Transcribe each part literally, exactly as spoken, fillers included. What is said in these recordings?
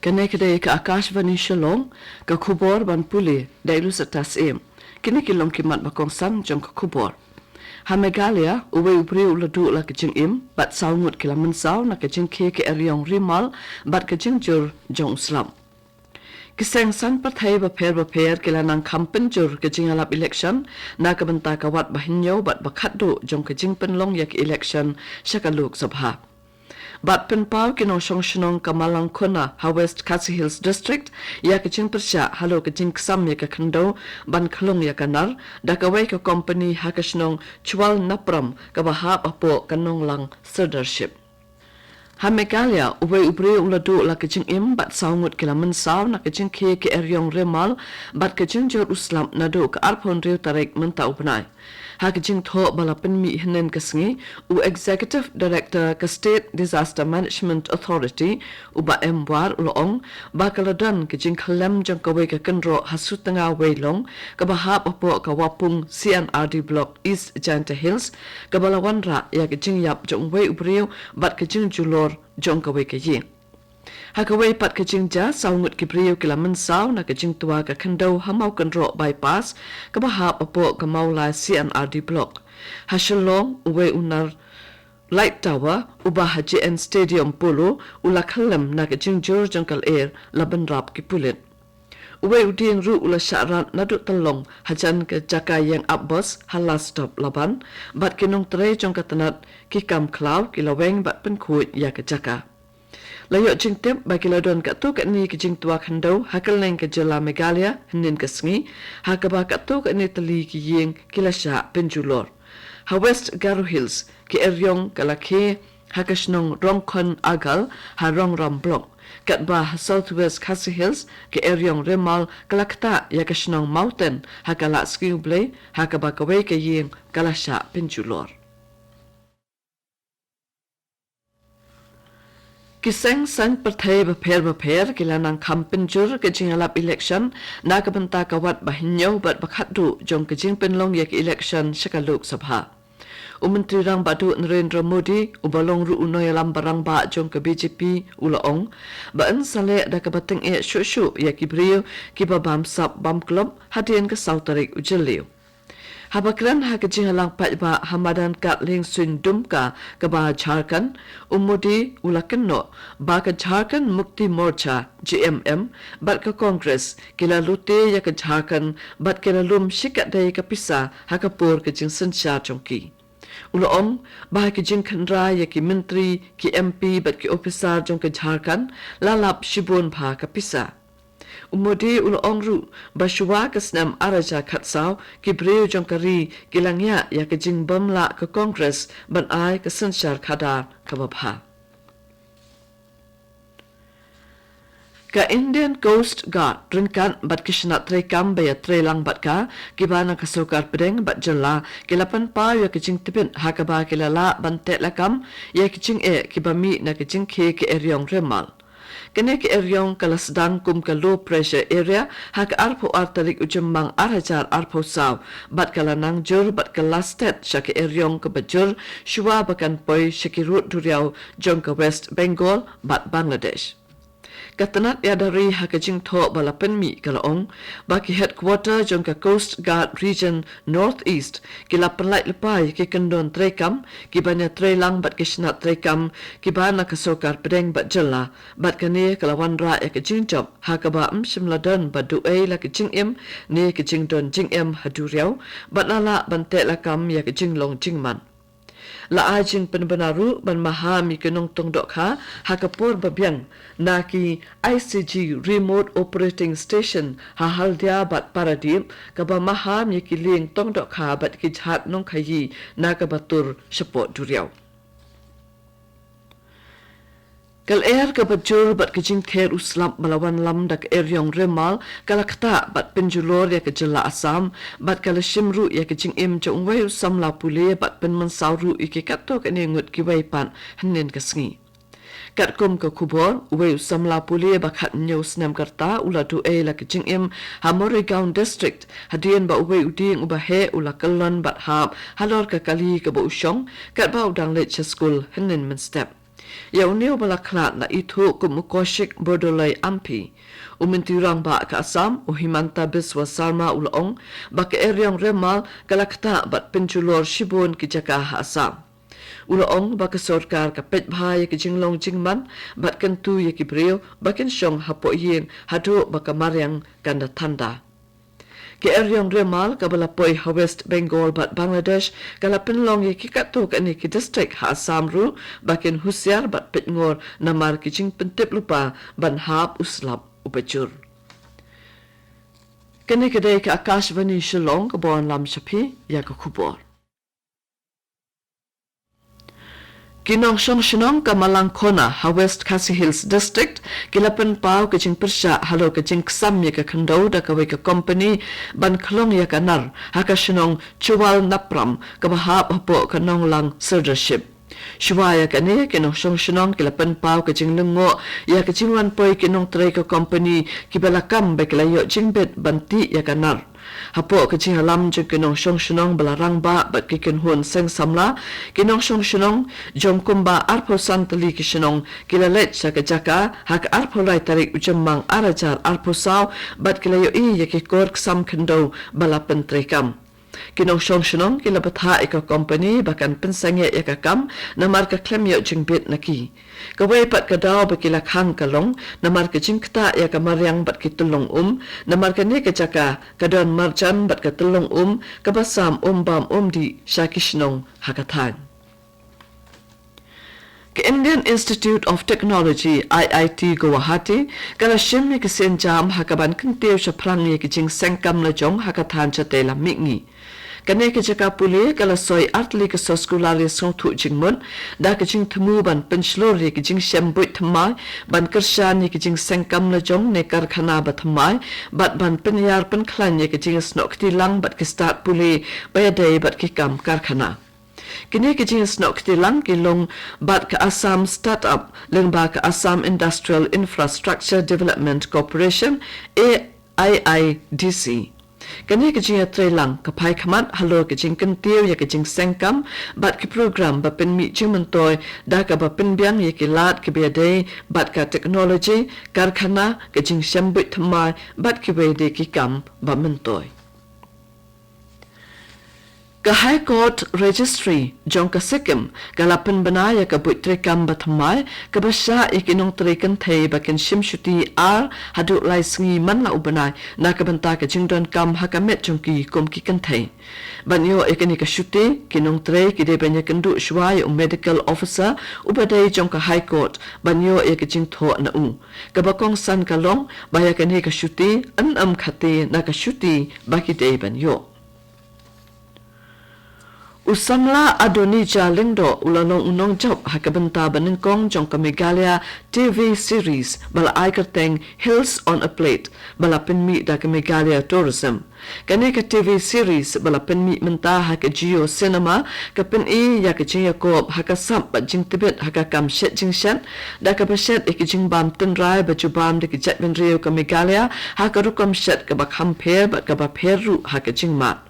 Kane ka dei ka Akashvani Shillong, ka khubor ban pule da i Lucy Tassim. Kine ki long ki mat ba kongsan jong ka khubor. Ha Meghalaya, uwei u briew u la duh la ka jingim, bad saw ngut ki la mynsaw na ka jingkhie ka eriong rimal, bad ka jingjur jong u slap. Ki seng saiñ pyrthei bapher bapher ki la nang kham pynjur ka jingïalap election na ka bynta ka wat ba hynñiew bad ba khatduh jong ka jingpynlong ïa ka election sha ka Lok Sabha. Bad pynpaw ki nongshong shnong ka Malangkona ha West Khasi Hills District ïa ka jingpyrshah halor ka jingksam ïa ka khyndew ban khlong ïa ka nar da kawei ka kompani ha ka shnong Chwal Napram kaba hap hapoh ka Nonglang Sirdarship. Ha Meghalaya, uwei u briew u la duh la ka jingim bad saw ngut ki la mynsaw na ka jingkhie ka eriong rimal bad ka jingjur u slap naduh ka arphew hynriew tarik mynta u bnai. Ha ka jingthoh ba la pynmih hynnin ka sngi, u Executive Director ka State Disaster Management Authority, u Bah M War u la ong ba ka la don ka jingkhyllem jong kawei ka kynroh ha Sutnga Weilong kaba hap hapoh ka Wapung C and R D Block East Jaintia Hills, kaba la wanrah ïa ka jingïap jong uwei u briew bad ka jingjulor jong kawei ka ïing. Ha kawei pat ka jingjia, saw ngut ki briew ki la mynsaw na ka jingtwa ka khyndew ha Mawkynroh Bypass kaba hap hapoh ka Mawlai C and R D Block. Ha Shillong, uwei u nar light tower uba ha J N Stadium Polo u la khyllem na ka jingjur jong ka lyer, la bynrap ki pulit. Uwei u dieng ruh u la shah rat naduh tyllong hajan ka jaka ïeng ap bos ha Last Stop Laban, bad ki nongtrei jong ka tnat ki kam khlaw, ki la weng bad pynkhuid ïa ka jaka. La ïoh jingtip ba ki la don katto katne ki jingtwa khyndew ha kylleng ka jylla Meghalaya hynnin ka sngi, ha kaba katto katne tylli ki ïing ki la shah pynjulor. Ha West Garo Hills, ka eriong ka la khie ha ka shnong Rongkhon Agal ha Rongram Block, katba ha South West Khasi Hills, ka eriong rimal ka la ktah ïa ka shnong Mawten ha ka Lahsngiewblei, ha kaba kawei ka ïing ka la shah pynjulor. Ki seng saiñ pyrthei bapher bapher ki la nang kham pynjur ka jingïalap election na ka bynta ka wat ba hynñiew bad ba khatduh jong ka jingpynlong ïa ka election sha ka Lok Sabha. U Myntri Rangbah Duh Narendra Modi, uba long ruh u nongïalam ba rangbah jong ka B J P, u la ong ba yn sa leh da kaba tyngeh shuh shuh ïa ki briew kiba bam sap bam klop hadien ka saw tarik u Jylliew. Haba kren ha ka jingïalang paidbah ha madan kad liengsuiñ Dumka kaba Jharkhand, u Modi u la kynnoh ba ka Jharkhand Mukti Morcha, J M M, bad ka Congress ki la lute ïa ka Jharkhand bad ki la lum shikatdei ka pisa ha ka por ka jingsynshar jong ki. U la ong ba ha ka jingkhynra ïa ki myntri, ki M P bad ki ophisar jong ka Jharkhand la lap shibun bha ka pisa. U Modi u la ong ruh ba shuwa ka snem ar hajar khatsaw, ki briew jong ka ri ki la ngiah ïa ka jingbym lah ka Congress ban ai ka synshar khadar kaba bha. Ka Indian Coast Guard ryngkat bad ki shnat treikam ba ïatreilang bad ka, kiba na ka sorkar pdeng bad jylla, ki la pynpaw ïa ka jingtbit ha kaba ki la lah ban teh lakam ïa ki jingeh kiba mih na ka jingkhie ka eriong rimal. Kane ka eriong ka la sdang kum ka low pressure area ha ka arphew ar tarik u Jymmang ar hajar arphew saw, bad ka la nang jur bad ka la stet sha ka eriong kaba jur shuwa ba kan poi sha ki rud duriaw jong ka West Bengal bad Bangladesh. Ka tnat ïada ri ha ka jingthoh ba la pynmih ka la ong ba ki headquarter jong ka Coast Guard Region North East ki la pynlait lypa ïa ki kyndon treikam kiban ïatreilang bad ki shnat treikam kiba na ka sorkar pdeng bad jylla, bad kane ka la wanrah ïa ka jingjop ha kaba ym shym la don ba duh ei la ka jingim ne ka jingdon jingem ha duriaw, bad la lah ban teh lakam ïa ka jinglong jingman. La ai jingpynbna ruh ban maham ïa ki nongtong dohkha ha ka por ba biang na ki I C G Remote Operating Station ha Haldia bad Paradip, kaba maham ïa ki lieng tong dohkha bad ki jhat nongkhaïi na kaba tur shapoh duriaw. Ka lyer kaba jur bad ka jingther u slap ba la wanlam da ka eriong rimal ka la ktah bad pynjulor ïa ka jylla Assam, bad ka la shim ruh ïa ka jingim jong uwei u samla pule bad pynmynsaw ruh ïa ki katto katne ngut kiwei pat hynnin ka sngi. Katkum ka khubor, uwei u samla pule ba khathynñiew snem ka rta u la duh ei la ka jingim ha Morigaon District hadien ba uwei u dieng uba heh u la kyllon bad hap halor ka kali kaba u shong katba u dang leit sha skul hynnin mynstep. Ïa une uba la khlad la ithuh kum u Kaushik Bordoloi Amphi. U Myntri Rangbah ka Assam, u Himanta Biswa Sarma u la ong ba ka eriong Remal ka la ktah bad pynjulor shibun ki jaka ha Assam. U la ong ba ka sorkar ka peit bha ïa ki jinglong jingman bad kyntu ïa ki briew ba kin shong hapoh ïing haduh ba ka mariang kan da thanda. Ka eriong Remal kaba la poi ha West Bengal bad Bangladesh ka la pynlong ïa ki katto katne ki district ha Assam ruh ba kin husiar bad peit ngor namar ki jingpyntip lypa ban hap u slap uba jur. Kane ka dei ka Akashvani Shillong kaba wanlam sha phi ïa ka khubor. Ki nongshong shnong ka Malangkona ha West Khasi Hills District ki la pynpaw ka jingpyrshah halor ka jingksam ïa ka khyndew da kawei ka company ban khlong ïa ka nar ha ka shnong Chuwal Napram kaba hap hapoh ka Nonglang Sirdarship. Shuwa ïa kane, ki nongshong shnong ki la pynpaw ka jinglyngngoh ïa ka jingwan poi ki nongtrei ka company kiba la kam ba ki la ïoh jingbit ban tih ïa ka nar. Hapoh ka jingïalam jong ki nongshong shnong ba la rangbah bad ki kynhun seng samla, ki nongshong shnong jong kumba arphew san tylli ki shnong ki la leit sha ka jaka ha ka arphew lai tarik u Jymmang ar hajar arphew saw bad ki la ïohi ïa ki kur ksam khyndew ba la pyntreikam. Ki nongshong shnong ki la bthah ïa ka company ba kan pynsangeh ïa ka kam namar ka khlem ïoh jingbit na ki. Kawei pat ka daw ba ki la khang ka long namar ka jingktah ïa ka mariang bad ki tyllong um, namar kane ka jaka ka don marjan bad ka tyllong um kaba sam um bam um dih sha ki shnong ha ka thaiñ. Ka Indian Institute of Technology, I I T Guwahati, ka la shim ïa ka sienjam ha kaban kyntiew shaphrang ïa ka jingsengkam lajong ha ka thaiñ shatei lam mihngi. Kane ka jaka pule ka la soi artylli ka soskular ïasngewthuh jingmut da ka jingthmu ban pynshlur ïa ka jingshem buit thymmai, ban kyrshan ïa ka jingsengkam lajong ne karkhana ba thymmai, bad ban pynïar pynkhlaiñ ïa ka jingsnoh kti lang bad ki stad pule ba ïadei bad ki kam karkhana. Kine ki jingsnoh kti lang ki long bad ka Assam Startup lyngba ka Assam Industrial Infrastructure Development Corporation, A I I D C. Kane ka jingïatreilang ka phai khmat halor ka jingkyntiew ïa ka jingsengkam bad ki program ba pynmih jingmyntoi da kaba pynbiang ïa ki lad kiba ïadei bad ka technology, karkhana, ka jingshem buit thymmai bad kiwei de ki kam ba myntoi. Ka High Court Registry jong ka Sikkim ka la pynbna ïa ka buit treikam ba thymmai kaba shah ïa ki nongtrei kynthei ba kin shim shuti ar haduh lai sngi man la u bnai na ka bynta ka jingdonkam ha ka met jong ki kum ki kynthei. Ban ïoh ïa kane ka shuti, ki nongtrei ki dei ban ïakynduh shuwa ïa u medical officer uba dei jong ka High Court ban ïoh ïa ka jingthoh na u. Kaba kongsan ka long ba ïa kane ka shuti yn ym khate na ka shuti ba ki dei ban ïoh. U samla Adonija Lyngdoh u la long u nongjop ha ka bynta ba nyngkong jong ka Meghalaya T V series ba la ai kyrteng Hills on a Plate ba la pynmih da ka Meghalaya Tourism. Kane ka T V series ba la pynmih mynta ha ka Jio Cinema ka pyni ïa ka jingïakob ha ka sap bad jingtbit ha ka kam shet jingshet da kaba shet ïa ka jingbam tynrai ba ju bam da ka jaitbynriew ka Meghalaya ha ka rukom shet kaba kham pher bad kaba pher ruh ha ka jingmad.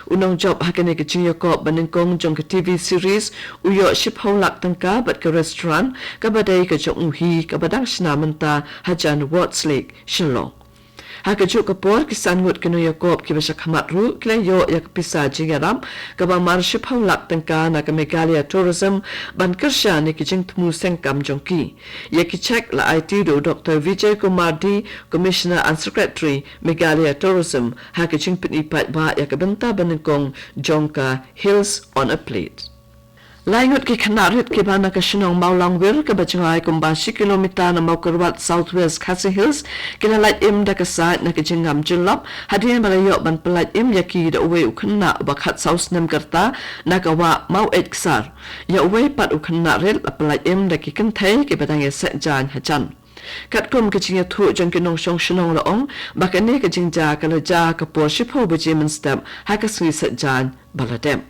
U nongjop ha kane ka jingïakob ba nyngkong jong ka T V series u ïoh shiphew lak tyngka bad ka restaurant kaba dei ka jong u hi kaba dang shna mynta hajan Wards Lake, Shillong. Ha kajuh ka por ki san ngut ki nongïakob kiba sha khmat ruh ki la ïoh ïa ka pisa jingïarap kaba mar shiphew lak tyngka na ka Meghalaya Tourism ban kyrshan ïa ki jingthmu sengkam jong ki. Ïa ki cheque la aiti da u Doctor Vijay Kumar D, Commissioner and Secretary, Meghalaya Tourism, ha ka jingpyni paidbah ïa ka bynta ba nyngkong jong ka Hills on a Plate. Lai ngut ki khynnah rit kiba na ka shnong Mawlangwir kaba jngai kumba shi kilometer na Mawkyrwat, South West Khasi Hills, ki la lait im da ka sait na ka jingngam jyllop hadien ba la ïoh ban pyllait im ïa ki da uwei u khynnah uba khatsaw snem ka rta na ka wah Maweit Ksar. Ïa uwei pat u khynnah rit la pyllait im da ki kynthei kiba dang ïaseh jaiñ hajan. Katkum ka jingïathuh jong ki nongshong shnong la ong ba kane ka jingjia ka la jia ha ka por shiphew baje mynstep ha ka sngi Saitjaiñ ba la dep.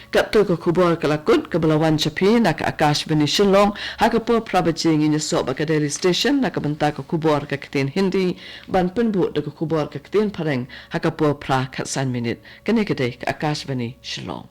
Katto ka khubor ka la kut kaba la wan sha phi na ka Akashvani Shillong. Ha ka por phra baje ngin ïasoh bad ka Delhi Station na ka bynta ka khubor ka ktien Hindi, ban pynbud da ka khubor ka ktien Phareng ha ka por phra khatsan minit. Kane ka dei ka Akashvani Shillong.